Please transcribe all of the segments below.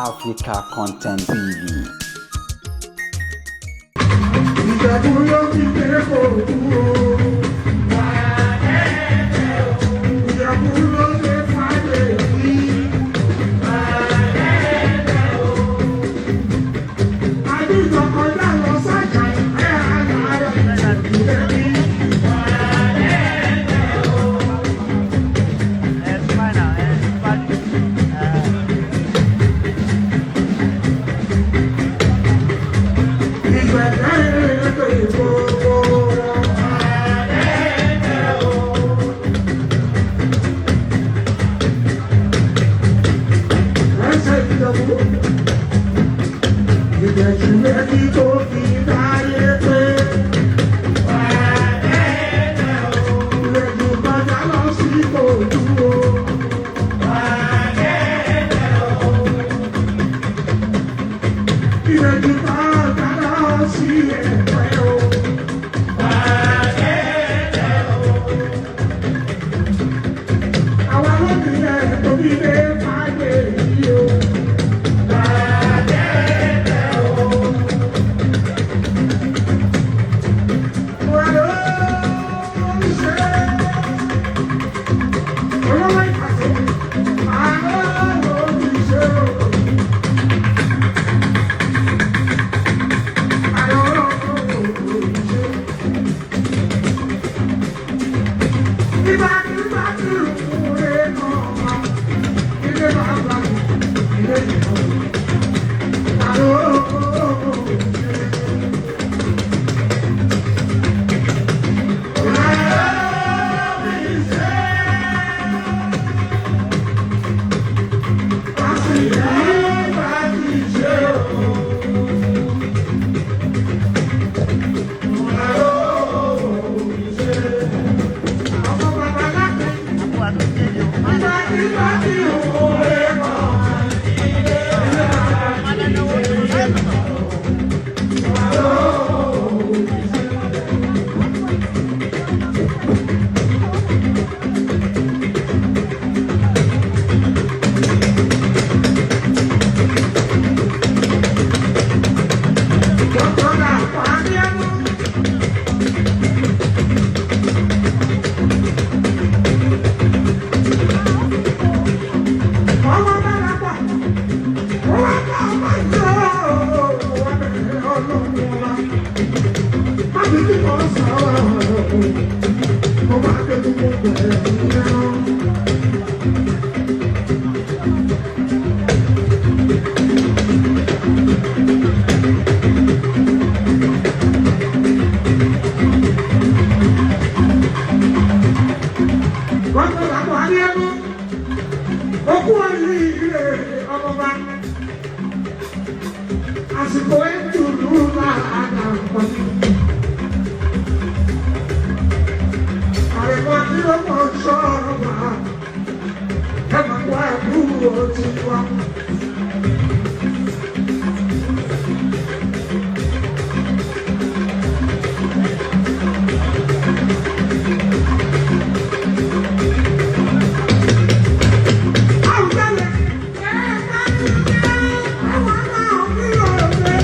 Africa Content TV. Ìjẹ̀bú ló fi dé kò dúró. Ìjẹ̀bú ló dé fàdé yìí. Àdìjọ kọjá lọ sájà ìfẹ́ àlàyé ìjẹ̀bú. Ìgbẹ̀jẹ̀ ètò ìgbòho wọn. Ẹsẹ̀ Ìjẹ̀bú. Ìjẹ̀bú ẹbí tó fi dáyé pé. Ìrẹ̀jù kọjá lọ sí ojú o. Ìrẹ̀jù kọjá lọ sí ẹ̀pẹ́ o. Àwa lónìí ẹ̀ tóbi lé fàájì yìí o. Oh, Àsìkò ètùlù láàánà pọ̀jù. Àrẹ̀mọ tí ó mọ̀ ṣọ́ọ̀bà, ẹ máa wá àbúrò tiwa. Àwùjalè ẹ máa ń gbé àwọn náà nílò ọ̀rẹ́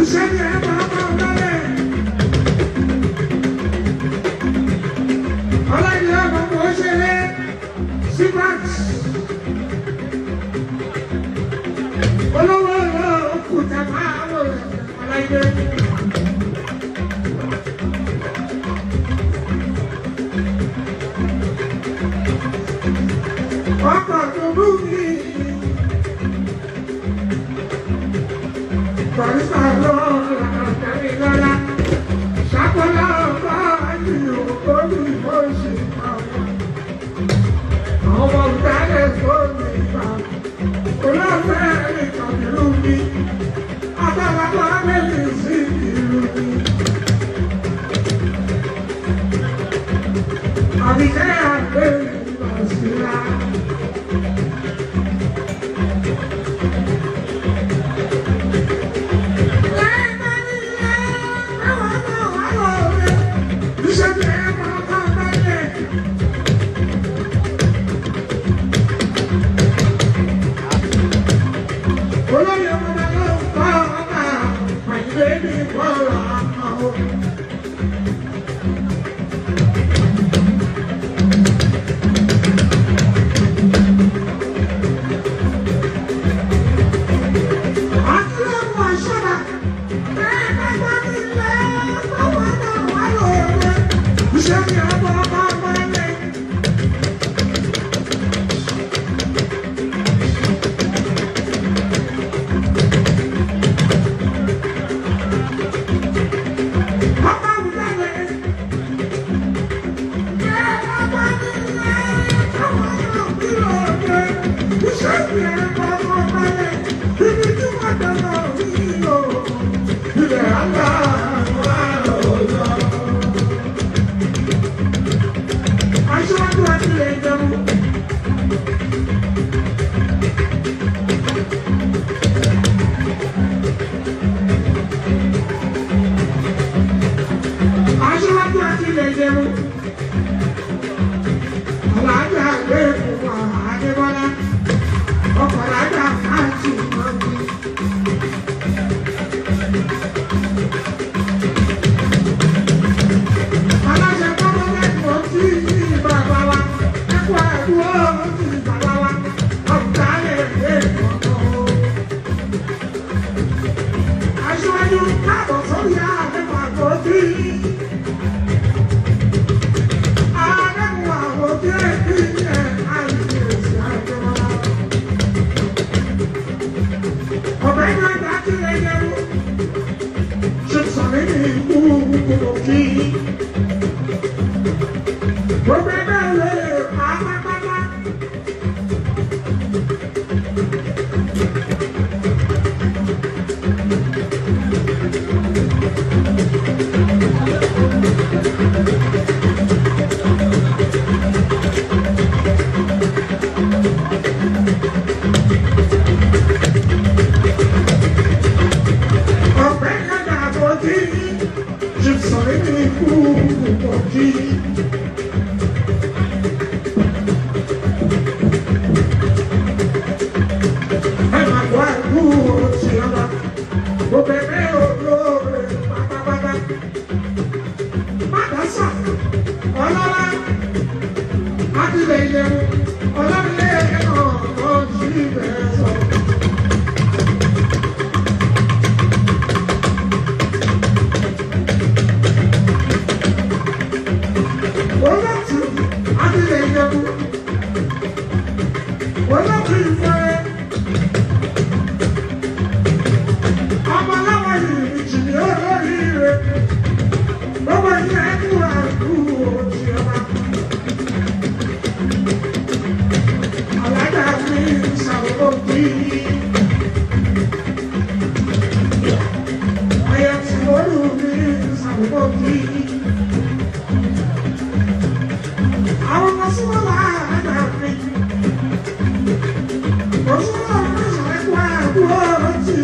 iṣẹ́ ni ẹ máa máa lọ́lẹ̀. Ọlọ́yin ọmọ mò ń ṣeré síbáàtì. Olówó òkúta máa wò ọláyé. Ọkọ̀ tó mú mi. Barista lọ́la tẹ̀mí lọ́la. Ṣàkólá ọba ìlú olùkọ́sí àwọn. Àwọn ọmọ ìdálẹ̀ fóònù ìgbà. Olóòfẹ́ nìkan ìlú mi. Adálábọ̀ méjì sí ìlú mi. Àbíkẹ́ àgbẹ̀ ìgbà síra. Ọ̀pẹ́ kájà tó kí, jìbìsọ̀rọ̀ ní ikú tó kí. Ẹ máa kó àìkú òtí ọba, obìnrin olóore pátápátá. Mádàsà, ọlọ́lá, adìlẹ̀ ìyẹ̀wò, ọlọ́lẹ̀ náà lọ sí ibẹ̀ sọ. Olóòtú, adìlẹ̀ ìyẹ̀wò, olóòtú ìfẹ́. Ọmọ aláwọ̀ ìrìnjì ni ó lórí rẹ̀. Gbogbo ilé ẹkú àkú òjì ọba. Alájà mi ṣàwọ́ bí. Ayé tí mo rù mí ṣàwọ́ bí. Àwọn ọmọ súnmọ́ láàárín mi. Mo súnmọ́ mi ṣàwọ́ àkú òjì.